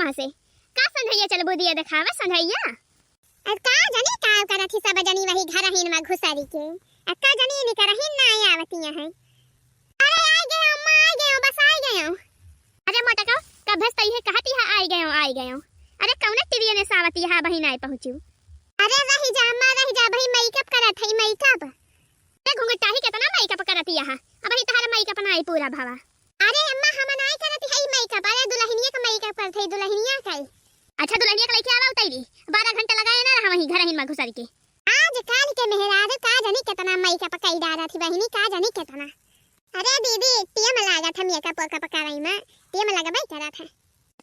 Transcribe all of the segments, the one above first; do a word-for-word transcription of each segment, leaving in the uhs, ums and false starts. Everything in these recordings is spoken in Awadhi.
कहाँ से? का संझैया चलबू दिया देखावा संझैया? अब का जनी का करत ही सब जनी वही घरहिन मा घुसरी के। अब का जनी इनकरहिन नाई आवतिया है। अरे आई गयो अम्मा, आई गयो, बस आई गयो। अरे मोटको, कब से तो इहे कहती है आई गयो, आई गयो। अरे कौने टीवी ने सावती है बहिन आई पहुँचू। अरे रही जा अम्मा, रही जा, भाई मेकअप करत है, मेकअप। ए घुंघटाही केतना मेकअप करत यहाँ, अबही तहार मेकअप नाई पूरा भवा। अरे अम्मा हम नाई करत हई मेकअप, अरे दुलहिनिया का मेकअप करत हई, दुलहिनिया का। अच्छा दुलहिनिया का लइके आवा उतैली, बारह घंटा लगाए ना रहा वहीं घरहिन मा घुसरी के। आज काल के मेहरारू का जनी केतना मेकअप कई डारत ही बहिनी, का जनी केतना। अरे दीदी टेम लागत है मेकअप वेकअप करई मा, टेम लगबे करत है।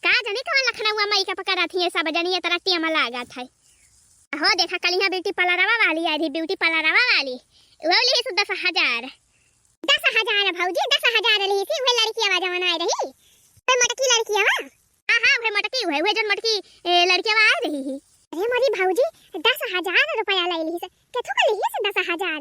का जनी कवन लखनऊआ मेकअप करत ही सब जनी एतना टेम लागत है। हो देखा कलिहा ब्यूटी पार्लरवा वाली आई रही, ब्यूटी पार्लरवा वाली, वो लिहिस दस हजार। दस हजार भौजी, दस हजार लिहिस, उहे लड़किया जवन आई रही, उहे मोटकी लड़किया। हाँ हाँ उहे मोटकी, उहे उहे जवन मोटकी ए, लड़किया आई रही ही। अरे मोरी भौजी, दस हजार रुपया ले लिहिस, केथू का लिहिस दस हजार?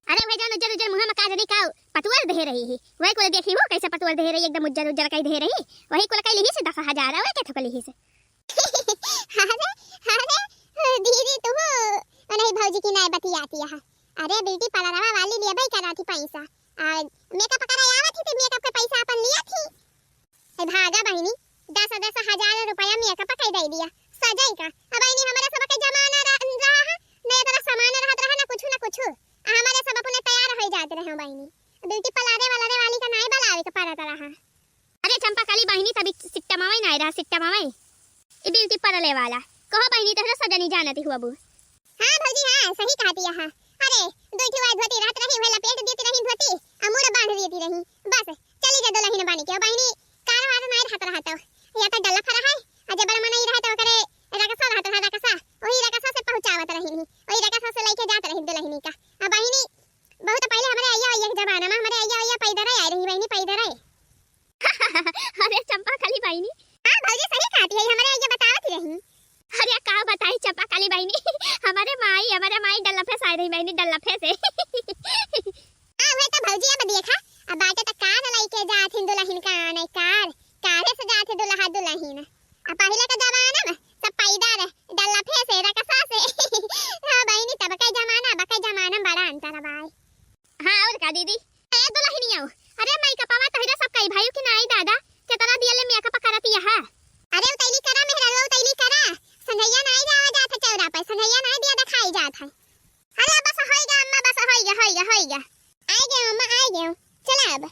अरे उहे जवन उज्जर उज्जर मुँह मा का जनी का पतुअर देहे रही ही, वही कुल देखी हो कैसे पतुअर देहे रही, एकदम उज्जर उज्जर कई देहे रही, वही कुल कई लिहिस दस हजार, वही केथू का लिहिस। अरे अरे दीदी तुहू नहीं भौजी की नाई बतियाती है। अरे ब्यूटी पार्लरवा वाली लिया भाई करा थी पैसा, आ मेकअप करे आवत ही तो मेकअप के पैसा अपन लिया थी। ए भागा बहिनी, दस दस हजार रुपया मेकअप कई दे दिया, सजई का। अब बहिनी हमरे सब के जमाना रह, रहा है, ना इतना सामान रहत रहा ना कुछ ना कुछ, आ हमरे सब अपने तैयार हो जात रहे बहिनी। ब्यूटी पार्लरे वालरे वाली का नाई बुलावे के पड़त रहा। अरे चंपा काली बहिनी, तभी सिट्टा मावई नाई रहा, सिट्टा मावई। ई ब्यूटी पार्लर वाला। कहो बहिनी, तोहरा सब जनी जानत ही हुआ बू। हाँ भौजी, हाँ, सही कहती है। अरे, दो ठो आए धोती रहत रही, उहे लपेट देती रही धोती, आ मुड़ बांध देती रही। बस, चली जा दुलहिन बनी के। बहिनी, कार वार नाई रहत रहा तो। या तो डल्ला फरा है, आ जब बड़ मनई रहे तो ओकरे रकसा रहत रहा, रकसा। वही रकसा से पहुँचावत रही, वही रकसा से लइके जात रही दुलहिनी का। आ बहिनी, बहुत पहिले हमरे अइया अइया के जमाना मा, हमरे अइया अइया पैदल आए रही बहिनी, पैदल आए। अरे चंपा काली बहिनी। हाँ भौजी, सही कहती है, हमरे अइया बतावत ही रही। अरे का बताई चंपा काली बहिनी, हमरे माई, हमरे माई डल्लफे से आए रही बहिनी, डल्लफे से। हाँ, उहे तो भौजी, अब देखा, अब बाटे तो कार लइके जात ही दुलहिन का आने, कार, कारे से जात ही दुलहा दुलहिन। अब पहिले के जमाना मा सब पैदल रहे, डल्लफे से, रकसा से। हाँ बहिनी, तब के जमाना, अब के जमाना मा बड़ा अंतर बा। हाँ, और का दीदी? ए दुलहिनिया, अरे मेकअपवा तोहरे सब कई भाई कि नाई दादा, केतना दिया ले मेकअप करत यहा। अरे उतैली करा मेहररुआ, उतैली करा, संझैया नाई जावा जात है चौरा पर, संझैया नाई दिया देखाई जात है। अरे बस होइगा अम्मा, बस होइगा, होइगा, होइगा। आइ गयो अम्मा, आइ गयो, चला अब।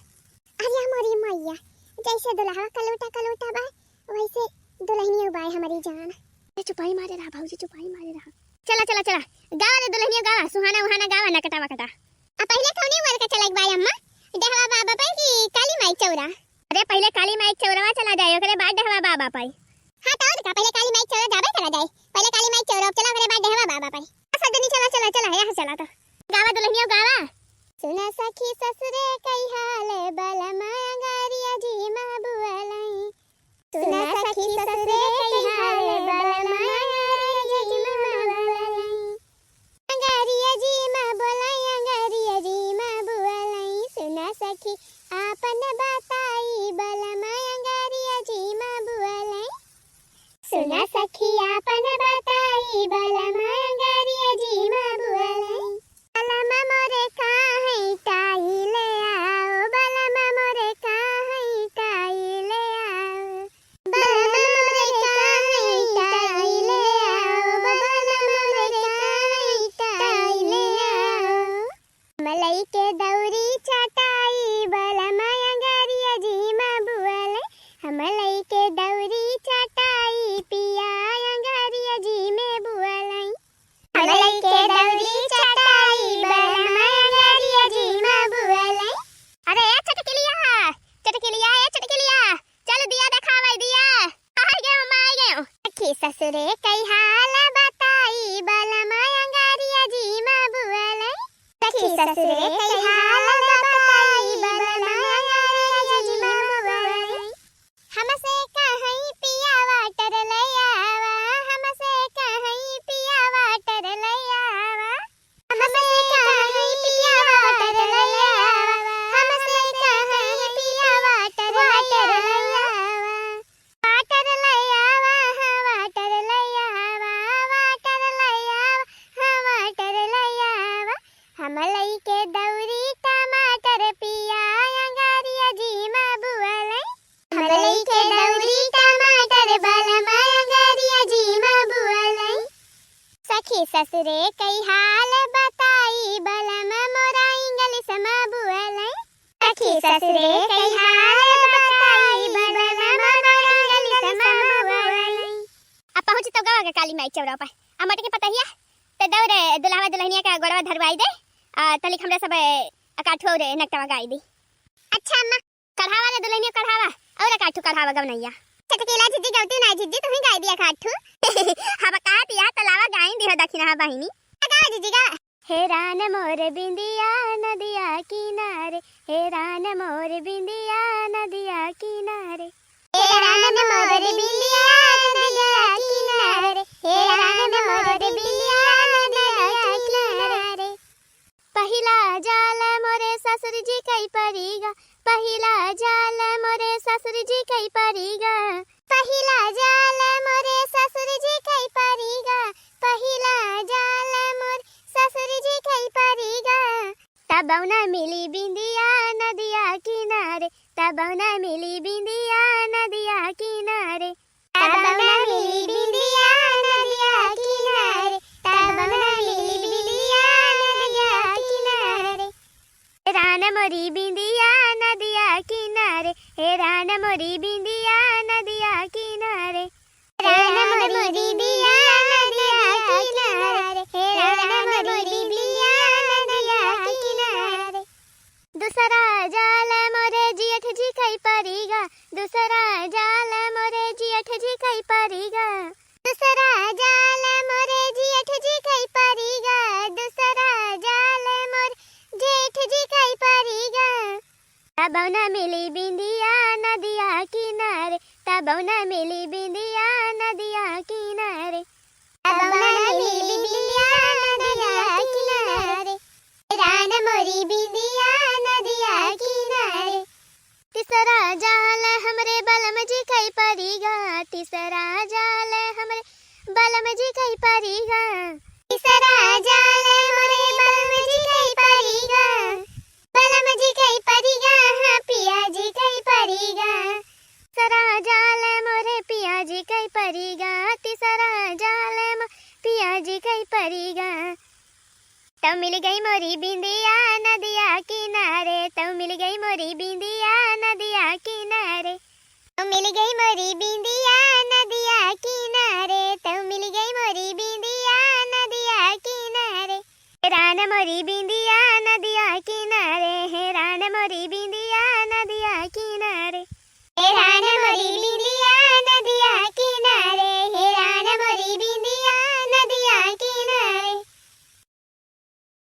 अरे मोरी मैया, जैसे दुलहवा कलूटा कलूटा बा, वैसे दुलहिनियो बाय हमरी जान। ए, चुपाई मारे रहा भौजी, चुपाई मारे रहा। चला, चला, चला, गावा रे दुलहिनियो, गावा, सुहाना उहाना गावा, नकटा वकटा। आ पहिले कौने वर का चलक बाय अम्मा? डहवा बाबा पर कि काली माई चौरा? अरे पहिले काली माई चौरवा चला जाए, ओकरे बाद डहवा बाबा पर। हाँ तो और का, पहिले काली माई चौरा जाबे करा जाए, पहिले काली माई चौरा चला, ओकरे बाद डहवा बाबा पर। अच्छा दुनी चला, चला, चला, यहाँ चला तो। गावा दुलहिनियो गावा। सुना सखी ससुरे कई हाल, बलमा अंगारिया जी मा बुअलई। सुना सखी ससुरे कई हाल, बलमा अंगारिया जी मा बोलई। अंगारिया जी मा बोलई, अंगारिया जी मा बोलई। सुना सखी आपन बताई, बलमा अंगारिया जी मा बोलई। सुना सखी आपन बताई, बलमा अंगारिया जी मा बोलई। बलमा मोरे काहे टाई ले आओ, बलमा मोरे काहे टाई ले आओ। बलमा मोरे काहे टाई ले आओ, बलमा मोरे काहे टाई ले आओ। हम लइके दौरी चटाई, बलमा अंगारिया जी मा बोलई। हम लइके दौरी चटाई, पिया अंगारिया जी मा बोलई। हम लइके दौरी चटाई, बलमा अंगारिया जी मा बोलई। अरे ए चटकिलिया, चटकिलिया, ए चटकिलिया, चल दिया देखावे दिया। आइ गयो, हम आइ गयो। सखी ससुरे कई हाल बताई, बलमा अंगारिया जी मा बोलई। सखी ससुरे कई हाल बताई, बलमा अंगारिया जी मा बोलई। हमसे कहई पिया वाटर ले आवा, हमसे कहई पिया वाटर ले आवा। हमसे कहई पिया वाटर ले आवा, हमसे कहई पिया वाटर ले आवा। वाटर ले आवा। ससुरे कई हाल बताई, बलम मोरा English मा बोलई। सखी ससुरे कई हाल बताई, बलम मोरा English मा बोलई। अब पहुँची तो गवा के काली माई चौरा पर, आ मटके पतहिया, ते दौरे दुल्हवा दुल्हनिया का गोड़वा धरवाई दे, आ तलिक हमरा सब अकाठो रे नकटवा गाई दी। अच्छा अम्मा, कढ़ावा रे दुल्हनिया कढ़ावा, और अकाठू कढ़ावा गवनैया। चटकीला जिज्जी गवती ना जिज्जी, तुम्ही गाई दिया अकाठू। हब कहा पिया तलावा गाई दिया दखिना बहिनी। गावा जिज्जी गावा। हे रान मोर बिंदिया नदिया किनारे, हे रान मोर बिंदिया नदिया किनारे। हे रान मोर बिंदिया नदिया किनारे, हे रान मोर बिंदिया नदिया किनारे। पहिला जाल मोरे ससुर जी कई परिगा, पहिला जाल मोरे ससुर जी कई परिगा। पहिला जाल मोरे ससुर जी कई परिगा, पहिला जाल मोरे ससुर जी कई परिगा। तबौ ना मिली बिंदिया नदिया किनारे, तबौ ना मिली बिंदिया नदिया किनारे। तबौ ना मिली बिंदिया नदिया किनारे, तबौ ना मिली बिंदिया नदिया किनारे। रान मोरी बिंदिया नदिया किनारे, हे रान मोरी बिंदिया नदिया किनारे। रान मोरी बिंदिया नदिया किनारे, हे रान मोरी बिंदिया नदिया किनारे। दूसरा जाल मोरे जियठ जी कई परिगा, दूसरा जाल मोरे जियठ जी कई परिगा। दूसरा जाल मोरे जियठ जी कई परिगा, दूसरा जाल मोरे जेठ जी कई परिगा। तबौ ना मिली बिंदिया नदिया किनारे, तबौ ना मिली बिंदिया नदिया किनारे। तबौ ना मिली बिंदिया नदिया किनारे। रान मोरी बिंदिया नदिया किनारे। तीसरा जाल हमरे बलम जी कई परिगा, तीसरा जाल हमरे बलम जी कई परिगा। तीसरा जाल हमरे बलम जी कई परिगा, बलम जी कई परिगा, हाँ पिया जी कई परिगा। तीसरा जाल मोरे पिया जी कई परिगा, तीसरा जाल मोरे पिया जी कई परिगा। तौ मिल गई मोरी बिंदिया नदिया किनारे, तौ मिल गई मोरी बिंदिया नदिया किनारे। तौ मिल गई मोरी बिंदिया नदिया किनारे, तौ मिल गई मोरी बिंदिया नदिया किनारे। हे रान मोरी बिंदिया नदिया किनारे, हे रान मोरी बिंदिया